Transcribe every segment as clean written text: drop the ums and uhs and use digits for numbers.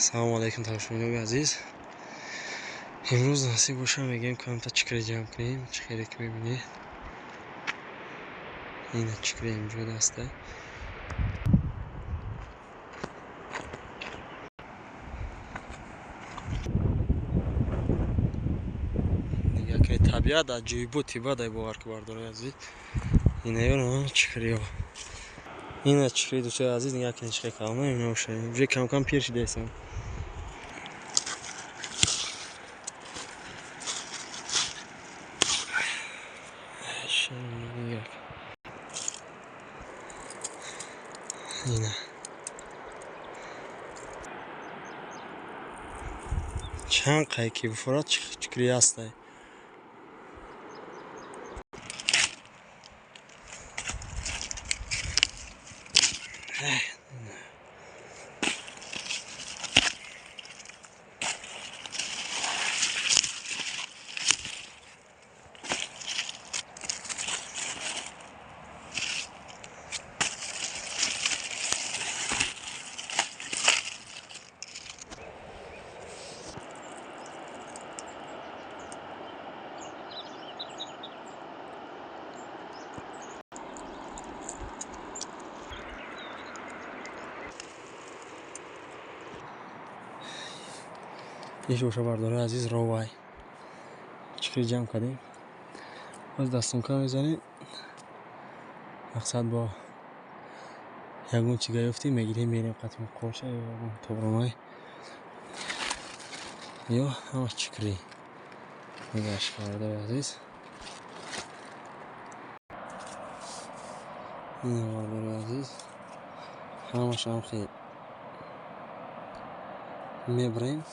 Салому алайкум, тамошобинони азиз. Имрӯз насиб боша, мегӯем, камта чикри ҷамъ кунем. Чӣ хеле ки мебинед, ина чикри инҷо даста. Нигоҳ кунед, табиат аҷоиботи бадай, бовар ки, бардорои азиз. Инаён чикриё, ина чикри, дӯстои азиз, нигоҳ кунед, чӣ хел калона ина бошад. Уже кам-кам пир шидаистанд. Ина чанд қай ки бифорад, чикри ҳастай. Иш боша, бардораи азиз, ровай чикри ҷамъ кардем. Боз дастунка мезанем. Мақсад, бо ягон чига ёфтем, мегирем, мерем қатъи қоша ё ягон тобромай ё ҳама чикри. Нигаш, бардораи азиз, ина, бардораи азиз, ҳамаш ҳамхел мебарем,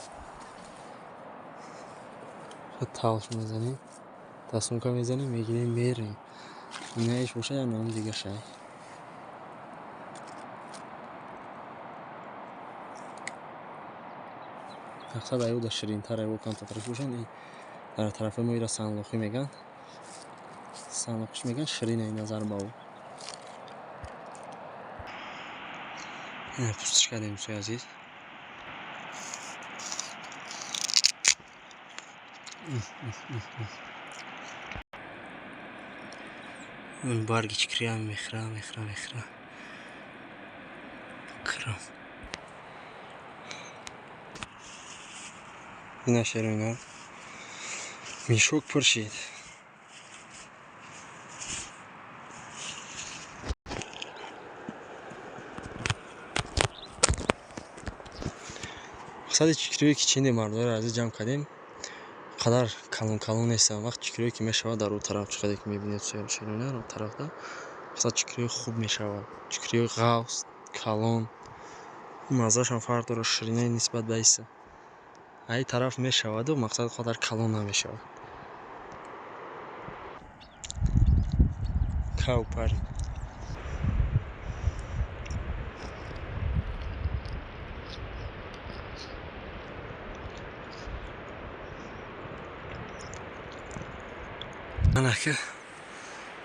талш мезанем, дастунка мезанем, мегирем, мерем. Инаиш боша, я номи дига шай. Мақсад, аюда ширинтар, аю камтатараш бошанд. Дар тарафи мо ира санлохӣ мегӯянд, санлохиш мегӯянд, ширин назар ба ӯ. Ина пустиш кардем, дӯстои азиз. Барги чикриам мехӯра, мехӯра, мехӯра. Крам. Ина шероина. Мешок пур шид. Мақсади чикриё ки чинде, мардоро азиз, ҷамъ кардем, қадар калон калон нестанд. Вақт чикриё ки мешавад дар ӯ тараф, чӣ қадар ки мебинед, шероина, ӯ тарафда, мақсад, чикриёи хуб мешавад, чикриёи ғафз, калон, маззаашам фарқ дорад, ширинаи нисбат ба иса. Аи тараф мешаваду, мақсад, қадар калон намешавад. Кав пари. Анака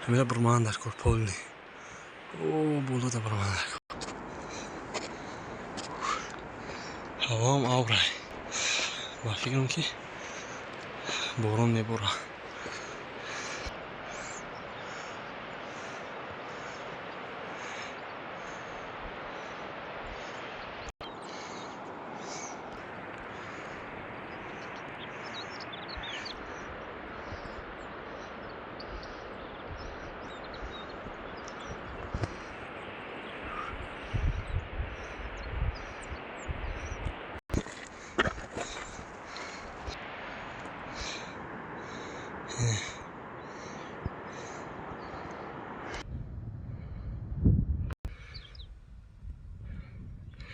ҳамира бурман дар кор полни. О, болода бурман дар кор. Ҳавоам аврай. Ба фикрам, ки борон мебора.